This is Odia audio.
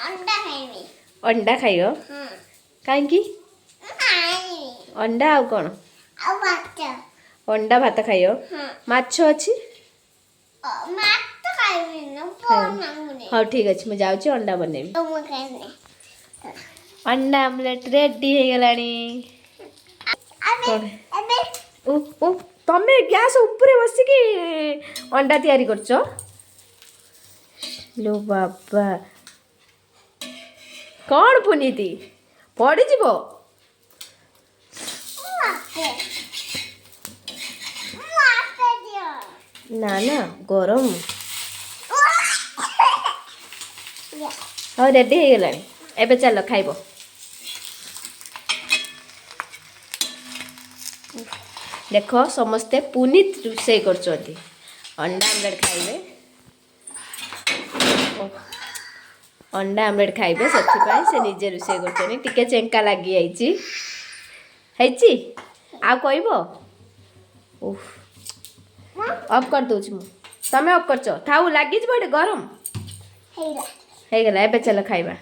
ଅଣ୍ଡା ଖାଇବି। ଅଣ୍ଡା ଖାଇବ? ହଁ। କାହିଁକି? ଖାଇବି। ଅଣ୍ଡା ଆଉ କ'ଣ? ଆଉ ଭାତ। ଅଣ୍ଡା ଭାତ ଖାଇବ? ହଁ। ମାଛ ଅଛି। ମାଛ ଖାଇବି ନା ମାଗୁନି। ହଉ, ଠିକ୍ ଅଛି, ମୁଁ ଯାଉଛି ଅଣ୍ଡା ବନେଇବି। ମୁଁ ଖାଇବି। ଅଣ୍ଡା ଆମଲେଟ୍ ରେଡି ହେଇଗଲାଣି। ଏବେ କ'ଣ? ଏବେ। ଓ ଓ, ତମେ ଗ୍ୟାସ୍ ଉପରେ ବସିକି ଅଣ୍ଡା ତିଆରି କରୁଛ? ଲୋ ବାବା, କ'ଣ ପୁନୀତି, ପଡ଼ିଯିବ। ମୁଁ ଆପେ, ମୁଁ ଆପେ ଦିଅ। ନା ନା, ଗରମ। ହଉ, ରେଡି ହେଇଗଲାଣି, ଏବେ ଚାଲ ଖାଇବ। ଦେଖ ସମସ୍ତେ, ପୁନୀତ ରୋଷେଇ କରୁଛନ୍ତି। ଅଣ୍ଡା ଆମଲେଟ୍ ଖାଇବେ। ଓଃ, ଅଣ୍ଡା ଆମଲେଟ୍ ଖାଇବେ, ସେଥିପାଇଁ ସେ ନିଜେ ରୋଷେଇ କରୁଛନ୍ତି। ଟିକେ ଚେଙ୍କା ଲାଗିଯାଇଛି। ହେଇଛି, ଆଉ କହିବ? ଓଃ, ଅଫ୍ କରିଦେଉଛି ମୁଁ। ତମେ ଅଫ୍ କରିଛ, ଥାଉ, ଲାଗିଯିବ ଏଠି ଗରମ। ହେଇଗଲା। ହେଇଗଲା, ଏବେ ଚାଲ ଖାଇବା।